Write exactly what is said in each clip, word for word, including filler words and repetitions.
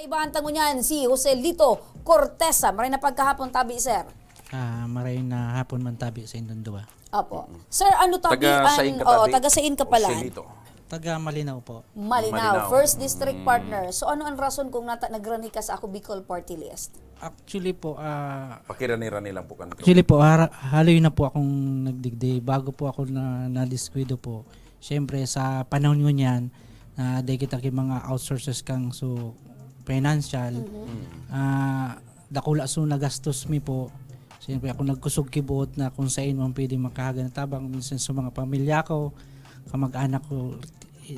Bantang ngunyan si Joselito Cortesa. Maray na pagkahapon tabi, sir. Ah, maray na hapon man tabi sa indong duwa. Opo. Sir, ano tabi Taga ang, sain ka oo, tabi? Taga sain ka pala? Joselito. Taga Malinao po. Malinao, Malinao. First District Mm. Partner. So, ano ang rason kung nata-, nagrani ka sa Ako Bicol Party List? Actually po, ah, Pakirani-rani lang po kanito. Actually po, hara-, haloy na po akong nagdigdi. Bago po ako na, nadiskwido po. Siyempre, sa panahon ngunyan, na dai kita ki mga outsources kan so financial, Mm. ah, dakula so nagastos mi po. Siyempre, ako nagkusog ki buot na kung sain man pwede makahaga na tabang. Minsan sa mga pamilya ko, kamag-anak ko,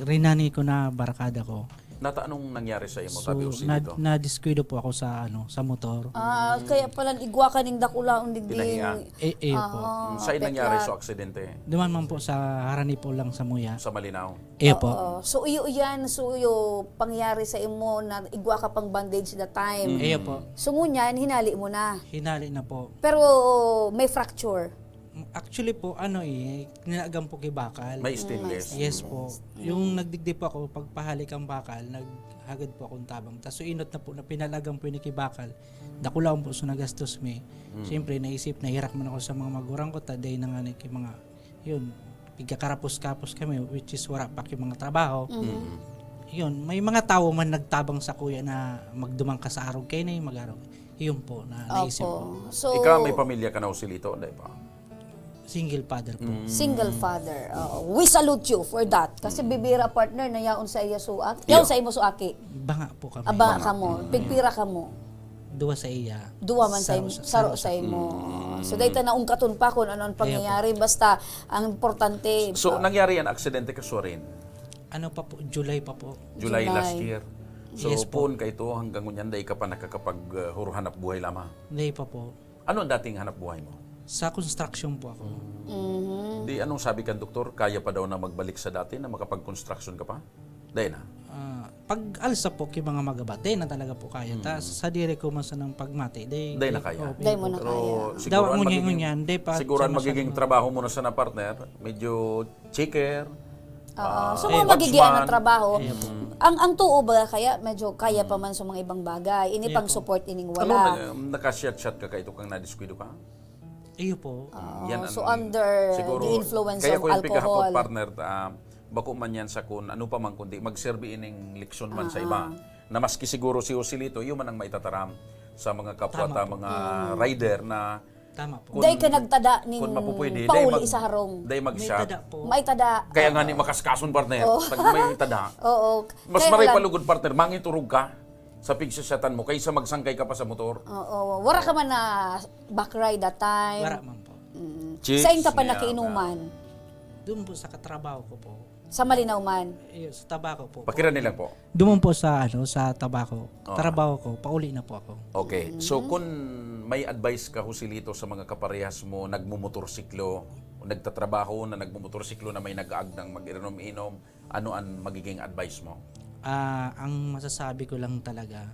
rinani ko na barkada ko. Nata, anong nangyari sa imo, So, tabi o nad-, silito? Nadiskwido po ako sa, ano, sa motor. Ah, kaya pala igwa ka ning dakulaon digding. Pinahian. Eh, eh, po. Ah, Mm, saan nangyari peklat. So aksidente? Duman man po sa harani po lang sa Muya. Sa Malinao? Eh, po. Oo. So, iyo yan, so, iyo pangyari sa imo na igwa ka pang bandage that time. Mm. Eh, po. So, ngunyan, hinali mo na. Hinali na po. Pero may fracture. Actually po, ano eh, nilagyan po ki bakal. May stainless. Yes po. Mm. Yung nagdigdi po ako, pagpahalik ang bakal, naghagad po akong tabang. Tas so inot na po na pinalagan po ni ki bakal. Dakulaon po so nagastos mi. Mm. Siyempre, naisip, nahirak man ako sa mga magurang ko, ta dai na nga na ki mga, yun, pigkakarapos-kapos kami, which is wala pa ki mga trabaho. Mm. Mm. Yun, may mga tawo man nagtabang sa kuya na magduman ka sa arog kayo na yung mag-arog. Yun po, na naisip Opo. ko. So, Ikaw, may pamilya ka na, Joselito, dai ba? Single father po. Mm. Single father. Oo. We salute you for that. Kasi Mm. bibira, partner, na yaon sa iya suak. Iyo. Yaon sa imo suaki. Banga po kami. Aba, Banga. kamo. Mm. Pigpira kamo. Duwa sa iya. Duwa man sa Saro im-, sa, saro saro sa sa. imo. Mm. So, dahil ta naungkaton pa kung ano ang Ayaw po. pangyayari. Basta, ang importante, So, ah, nangyari ang aksidente ka, Sorin? Ano pa po? July pa po. July July. last year. So, Yes po. poon ka ito, hanggang ngunyan, dai ka pa nakakapag, uh, huro hanap buhay lamang? Dai pa po. Ano ang dating hanap buhay mo? Sa construction po ako. Mhm. Di anong sabi kan doktor? Kaya pa daw na magbalik sa dati na makapag-construction ka pa? Dai na? Ah, pag alsa po, ki mga magabat, dai na talaga po kaya. Ta, Mm. sa diri ko man sanang pagmati, dai, Dai na dai, kaya? oh, Dai mo na Pero kaya. siguro Daw, ang ngunyan, magiging, ngunyan, dai pa siguro siya ang magiging masyadong trabaho mo na sana, partner, medyo checker, Oo. ah, So, Eh, mga magiging ano, watchman. trabaho. Ayan po. Mm. Ang, ang tuo ba kaya, medyo kaya pa Mm. man sa mga ibang bagay. Ini Ayan pang po. support, ining Ano wala. na, um, nakasiyat-siyat ka kaito kang nadiskwido ka? Iyo po. Oo. Yan So, ang under siguro, the influence kaya of ko yung pigkahapon, alcohol. partner, ah, bako man yan sa kun ano pa man, kundi magserbi ining leksyon man sa Ah, iba. ah. Na maski siguro si Joselito, iyo man ang maitataram sa mga kapwa Tama ta, po. mga Mm. rider na Tama po. Kun, Dai ka nagtada ning kun mapupwede, dai pauli mag-, sa harong. dai May mag-shot. tada po. May tada. Kaya nga ni makaskason, partner, Oo. pag may tada. Oo. Mas Kaya maray lang palugod, partner, mangiturog ka sa pigsasyatan mo kaysa magsangkay ka pa sa motor. Oo. Wara ka man na back ride that time? Wara man po. Mm. Chicks Saan ka pa niya nakiinuman? na. Doon po sa katrabaho ko po. Sa Malinao man? Eh, sa Tabaco po. Pakirani lang po. Duman po sa, ano, sa Tabaco. Oo. Trabaho ko, pauli na po ako. Okay. So, Mhm. kun may advice ka, Joselito, sa mga kaparehas mo, nagmumotorsiklo, nagtatrabaho na nagmumotorsiklo na may nag-aagnang mag-inom-inom, ano ang magiging advice mo? Ah, ang masasabi ko lang talaga,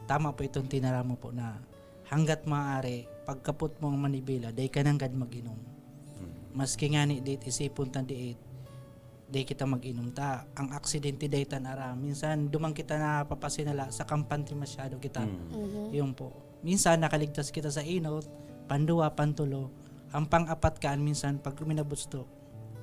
tama po itong tinara mo po na hanggat maaari, pagkapot mo ang manibela, dai ka nanggad mag-inom. Hmm. Maski ngani diit, isipon ta diit, dai kita mag-inom ta. Ang aksidente dai ta aram. Minsan, duman kita napapasinala sa kampante masyado kita. Mm. Mhm. Yun po. Minsan, nakaligtas kita sa inot, panduwa, pantulo. Ang pang-apat kaan, minsan, pag uminabot sto,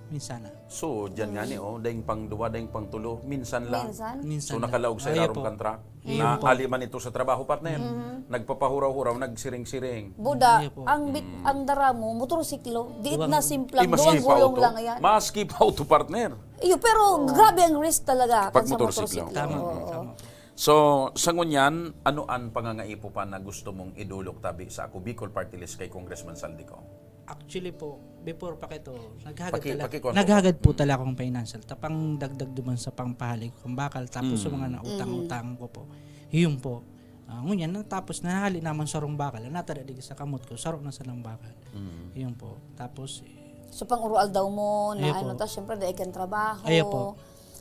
minsan na. So, diyan nga ni, Mm. oh, daing pang duwa, daing pang tulo, minsan lang. Minsan? Minsan So, lang. nakalaog sa Ayaw ilarom po. kan truck. Ayaw Na po. ali man ito sa trabaho, partner. Mhm. Nagpapahuraw-huraw, nagsiring-siring. Buda, Ayaw po. ang bit-, Mm. ang dara mo, motorsiklo. Diit Duwang na simplang, Eh, maski duwang pa gulong auto. lang yan. Maski pa auto, partner. Iyo, pero Oo. grabe ang risk talaga Pag kan sa motorsiklo. motorsiklo. Tama po, Oo. tama po. So, sa ngunyan, ano ang pangangaipo pa na gusto mong idulok tabi sa Ako Bicol Party List kay Congressman Zaldy Co? Actually po, before pa kito, naghagad Paki-, tala-, pakikuha po. naghagad po Mm. tala akong financial. Tapang dagdag duman sa pangpahali ko kang bakal, tapos sa Mm. mga nautang-utang Mm. ko po. Yun po. Ah, ngunyan, natapos, nahali naman sarong bakal. Natada digdi sa kamot ko, saro na sanang bakal. Mm. Yun po. Tapos, So, pang-urual daw mo na Ayaw ano, po. tas syempre, dai kan trabaho. Ayaw po.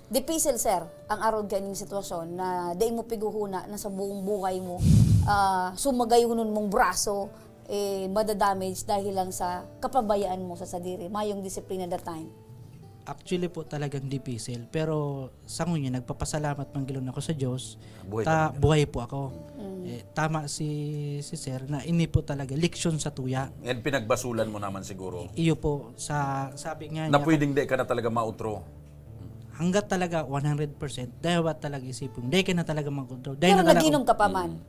Dipisil, sir, ang arog kaining sitwasyon na dai mo pighuhuna na sa buong buhay mo, ah, sumagayonon mong braso, eh, madadamage dahil lang sa kapabayaan mo sa sadiri. Mayong disiplina that time. Actually po, talagang dipisil. Pero sa ngunyan, nagpapasalamat man gilon ako sa Diyos. Buhay ta, ka man. Buhay po ako. Eh, tama si, si Sir na ini po talaga, leksyon sa tuya. And pinagbasulan mo naman siguro. Iyo po, sa, sabi nga Na niya, pwedeng di ka na talaga mautro. hanggat talaga one hundred percent, dapat talaga isipon. Dai ka na talaga mag-control. Dai Pero na talaga- nag-inom ka pa man.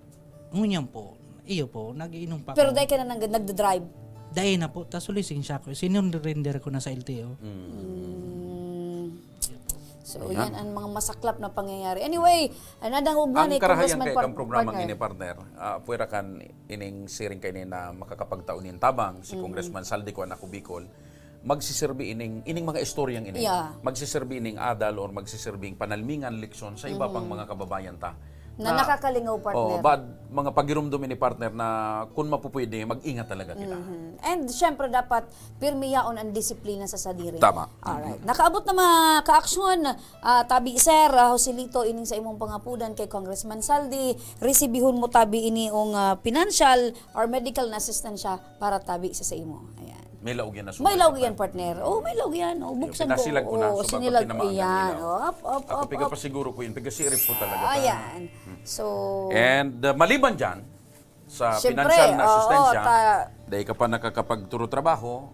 Ngunyan po, iyo po, nag-iinom pa Pero ako. Dai ka na nag- nagdadrive. Dai na po, tas lisensya ko. Sinurrender ko na sa L T O. Mm. So, Ayan. yan ang mga masaklap na pangyayari. Anyway, nadangog na Ang ni karahayan Congressman kay Par- kang programang Partner. ini, partner, ah, pwera kan ining siring kaini na makakapagtao nin tabang, si Congressman Saldi ko, anak ko Bicol, magsiserbi ining, ining mga istoryang ini. Yeah. Magsiserbi ining adal or magsiserbing panalmingan, leksyon sa iba pang mga kababayan ta. Na nakakalingaw, partner. Oh, bad, mga pagirumdom ini, partner, na kung mapupwede, mag-ingat talaga kita. Mhm. And syempre dapat pirmi yaon ang disiplina sa sadiri. Tama. Alright. Nakaabot na mga kaaksyon, ah, tabi sir, ah, Joselito, ining sa imong pangapudan kay Congressman Saldi, resibihon mo tabi ini ong ah, financial or medical na assistance siya para tabi sa sa imo. Ayan. May laog yan na May laog yan, partner. Oh, may laog yan. Oh, buksan ko. Pinasilag ko na, Oh, so sinilag. pagkatinamaan Ayan. na Oh, up, up, Ako up, piga up. pa siguro ko yun, piga sirip ko talaga. Ayan. So, And uh, maliban dyan, sa Siyempre, financial na oo, asistensya, ta- dahil ka pa nakakapagturo trabaho,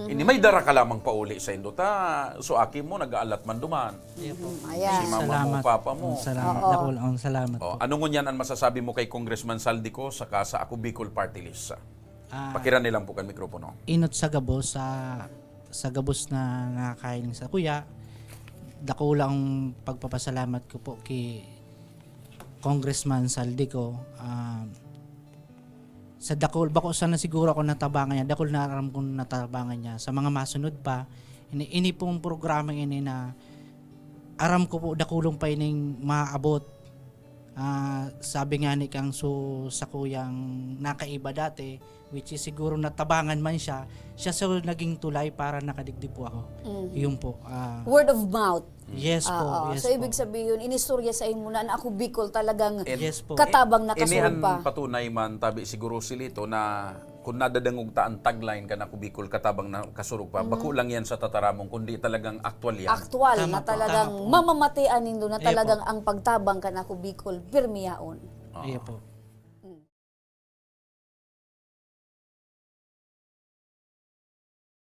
ini may dara ka lamang pauli sa indo ta, so aki mo, nag-aalat man duman. mm, ayan. Si mama Salamat. mo, papa mo. Ang salamat. Oo. Dakul ang salamat Oh, po. ano ngunyan ang masasabi mo kay Congressman Saldi ko saka sa Ako Bicol Party List? Ah, Pakiran nilang po kan mikropono. Inot sa gabos, sa, sa gabos na nakakahiling sa kuya, dakula ang pagpapasalamat ko po kay Congressman Saldi ko. Ah, sa dakul, bako sana siguro ako natabangan niya, dakul na aram kong natabangan niya. Sa mga masunod pa, ini, ini pong programa ini na aram ko po dakulong pa ining maabot. Ah, sabi nga ni kang su sa kuyang nakaiba dati, which is siguro natabangan man siya, siya sa naging tulay para nakadigdi po ako. Yun po. Ah, Word of mouth. yes po, Ah, ah. yes So, po. Ibig sabihin, inistorya sa imo na, na ako Bicol talagang Yes po. katabang na Inihan kasurog pa. Patunay man, tabi siguro si Lito na kung nadadangog ta ang tagline kan Ako Bicol, katabang na kasurog pa, bako lang yan sa tataramon, kundi talagang aktual yan. Aktual Tama na po, talagang tama po. mamamatian nindo na Iya talagang po. Ang pagtabang kan ako Bicol, pirmi yaon. Iya po.